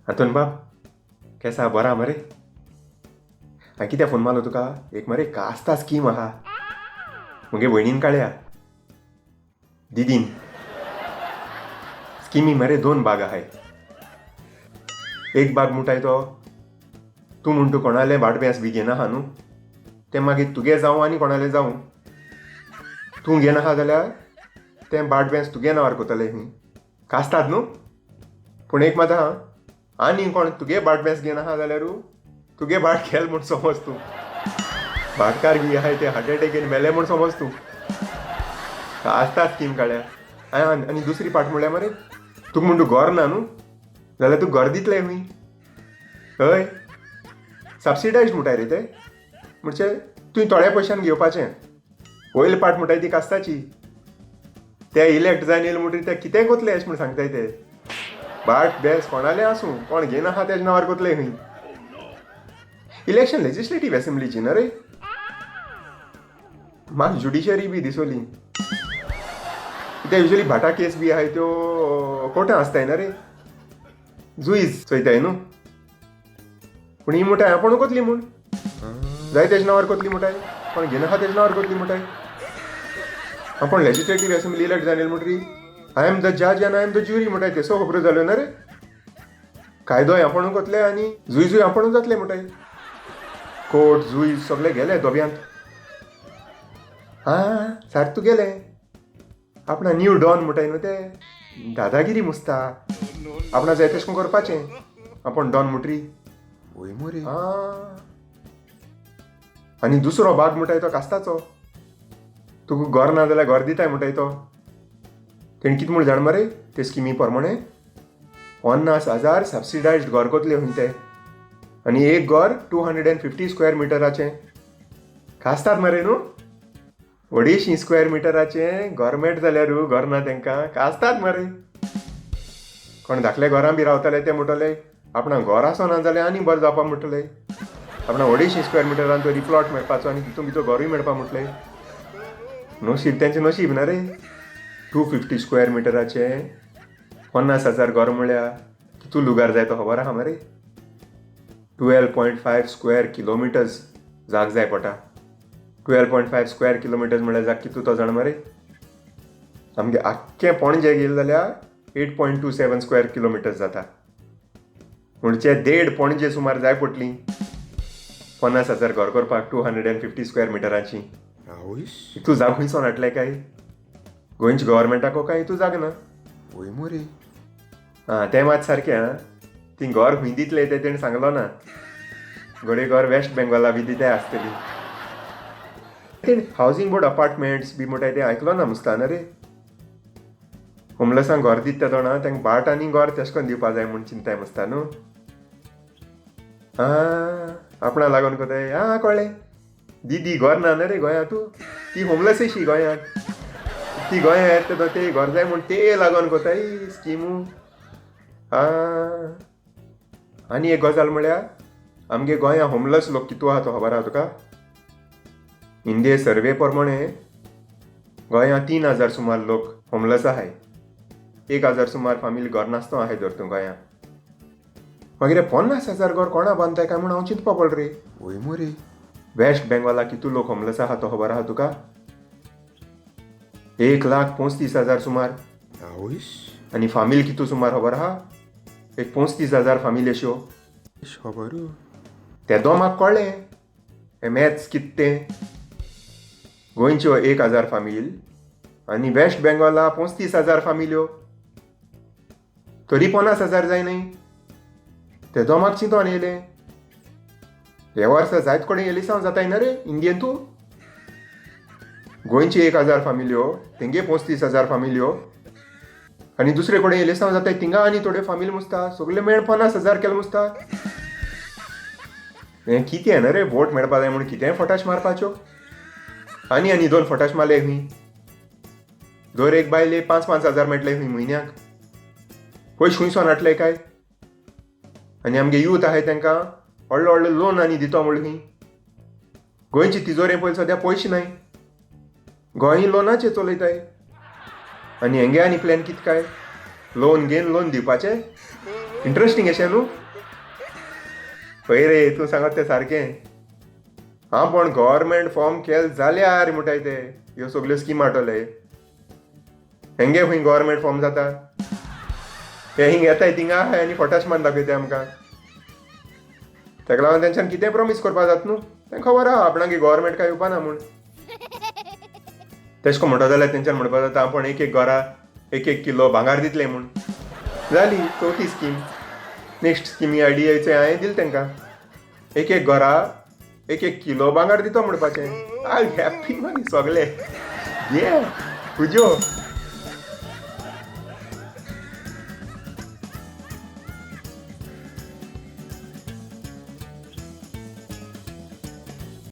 आंतोन बाब, केसा बरा मरे? हांवें कित्याक फोन मारलो तुका? एक मरे कास्ता स्कीम आहा, मुगे भयणीन काडल्या, दिदीन. स्किमी मरे दोन भाग आहाय. एक भाग म्हणटाय तो तूं म्हूण तूं कोणालें भाट बेंस बी घेनाहा न्हू, तें मागीर तुगे जावं आनी कोणालें जावं, तूं घेनाहा जाल्यार तें भाट बेंस तुगे नांवार कोतलें खंय. कास्ताद न्हू? पूण एक मात आहा, आनी कोण तुगे भाट बेंस घेनाहा जाल्यार तुगे भाट गेल म्हूण समज तूं. भाटकार बी आहाय ते हार्ट एटॅक येवन मेले म्हूण समज तूं. आसता स्कीम काडल्या. आनी दुसरी पाट म्हणल्यार मरे, तुका म्हूण तूं घर ना न्हू जाल्यार तुका घर दितले खंय. हय, सबसिडायज म्हणटाय रे ते, म्हणजे तुवें थोड्या पयशान घेवपाचें. वयली पाट म्हणटाय ती कास्ताची, ते इलेक्ट जायन येयले म्हणटकीर ते कितेंय कोतले अशें म्हूण सांगताय ते. भाट बेस कोणालें आसूं, कोण घेयनाहा तेज्या नांवार कोतले खंय. इलेक्शन लेजिस्लेटीव एसेंब्लीची ना रे, म्हाका ज्युडिशरी बी दिसोली. कित्याक युजली भाटा केस बी आहाय त्यो कोर्टां आसताय ना रे, जुईज चोयताय न्हू. पूण ही म्हणटाय आपूण कोतली म्हूण, जाय तेज्या नांवार कोतली म्हणटाय, कोण घेयनाहा तेज्या नांवार कोतली म्हणटाय. आपूण लेजिस्लेटीव एसेंब्ली इलेक्ट जावन येयले म्हणटरी I am the जज आनी I am the jury म्हणटाय, ते सो खबरो जाल्यो ना रे. कायदोय आपूण कोतले आनी जुईजूय आपूण जातले म्हणटाय. कोर्ट जुईज सगळे गेले दोब्यांत. आं, सारकें तुगेलें आपणा न्यू डॉन म्हणटाय न्हू, ते दादागिरी मुसता, आपणा जाय तशें करून करपाचें, आपूण डॉन म्हणटरी. वय मरे. आं, आनी दुसरो भाग म्हणटाय तो कास्ताचो, तुका घर ना जाल्यार घर दिताय म्हणटाय तो. तेणें कितें म्हूण जाण मरे, ते स्किमी प्रमाणे 50,000 सबसिडायज्ड घर कोतले खंय ते, आनी एक घर 250 स्क्वेअर मिटराचें. कास्ताद मरे न्हू, 250 स्क्वेअर मिटराचें घर मेळटा जाल्यार घर ना तेंकां, कास्ताद मरे. कोण धाकले घरां बी रावताले ते म्हणटले आपणा घर आसना जाल्यार आनी बरें जावपा म्हणटले, आपणा 250 स्क्वेअर मिटरान तरी प्लॉट मेळपाचो आनी तितून भितर घरूय मेळपा म्हटलें. नशीब तेंचें, नशीब ना रे. 250 स्क्वेअर मिटराचें 50,000 घर म्हळ्यार कितू लुगार जाय तो खबर आहा मरे? 12.5 स्क्वेअर किलोमिटर्स जाग जाय पडटा. 12.5 स्क्वेअर किलोमिटर्स म्हळ्यार जाग कितू तो जाण मरे? आमगे आख्खें पणजे गेले जाल्यार 8.27 स्क्वेअर किलोमिटर्स जाता, म्हणजे देड पणजे सुमार जाय पडटली 50,000 घर करपाक 250 स्क्वेअर मिटराची. आवयस. इतू जाग खंयसोन हाडले काय गोंयच्या गव्हर्मेंटाको काय इतू जाग ना. वय मरे. आं, तें मात सारकें. आं, ती घर खंय दितले तें तेणें सांगलो ना. घडये घर वेस्ट बेंगॉला बी दिताय आसतली. तेणें हावजींग बोर्ड अपार्टमेंट्स बी म्हणटाय तें आयकलो ना मुस्तान रे. होमलेसांक घर दिता ते तोणा तांकां भाट आनी घर तेश कोन दिवपा जाय म्हूण चिंताय मुसता न्हू. आं, आपणा लागोन कोताय. आं, कळ्ळें, दिदी घर ना रे गोंयांत, तूं ती होमलेस शी गोंयांत, ती गोंयांत येता तो ते घर जाय म्हूण ते लागोन कोताय स्किमू. आं, आनी एक गजाल म्हळ्यार आमगे गोंया होमलेस लोक कितू आहा तो खबर आहा तुका? इंडिये सर्वे प्रमाणे गोंया 3,000 सुमार लोक होमलेस आहाय, 1,000 सुमार फामिली घर नासतो आहाय धर तूं गोंया. मागीर 50,000 घर कोणा बांदताय काय म्हूण हांव चिंतपा पडलो रे. वय मरे. वेस्ट बेंगॉला कितू लोक होमलेस आहा तो खबर आहा तुका? 1,35,000 सुमार. आवयस. आनी फामील कितू सुमार खबर आहा? एक 35,000 फामील अश्यो. खबर. तेदो म्हाका कळ्ळें हें मॅथ्स कितें तें. गोंयच्यो 1,000 फामील आनी वेस्ट बेंगॉला 35,000 फामिल्यो, तरी 50,000 जाय न्हय. तेदो म्हाका चिंतोन येयलें, हे वर्सा जायत कडेन एलिसांव जाताय ना रे इंडियेन तूं. गोंयची 1,000 फामिल्यो, तेंगे 35,000 फामिल्यो, आनी दुसरे कडेन एलिसांव जाताय थिंगा आनी थोड्यो फामील मुसता, सगळे मेळ 50,000 केले मुसता. हें कितें ना रे, वोट मेळपा जाय म्हूण कितेंय फटाश मारपाच्यो. आनी आनी दोन फटाश मारले खंय, दर एक बायले 5-5 हजार मेळटले खंय म्हयन्याक, पयशे खंयसोन हाडले काय? आनी आमगे यूथ आहाय तेंकां व्हडलो व्हडलो लोन आनी दितो म्हूण खंय. गोंयची तिजोरे पयली सद्या पयशे नाय, गोंय लोनाचेर चलयताय. आनी हेंगे आनी प्लॅन कितें काय, लोन घेवन लोन दिवपाचें? इंट्रस्टींग अशें न्हू? पळय रे, तूं सांगत तें सारकें. हां, पण गव्हर्मेंट फॉर्म केल जाल्यार म्हणटाय ते ह्यो सगल्यो स्कीम हाडटले. हेंगे खंय गव्हर्मेंट फॉर्म जाता? हे हिंग येताय थिंगा आहाय आनी फटाश मान दाखयताय आमकां. तेका लागून तेंच्यान कितें प्रॉमीस करपा जाता न्हू, तेंकां खबर आहा आपणागे गव्हर्मेंट काय येवपा ना म्हूण. तेश कोन म्हणटा जाल्यार तेंच्यान म्हणपा जाता आपूण एक एक घरा एक एक किलो भांगार दितले म्हूण. जाली चवथी स्कीम. नेक्स्ट स्किमी आयडियाचें हांवें दिलें तेंकां, एक एक घरा एक एक किलो भांगार दितो म्हणपाचें. I happy मागीर सगळे ये तुज्यो.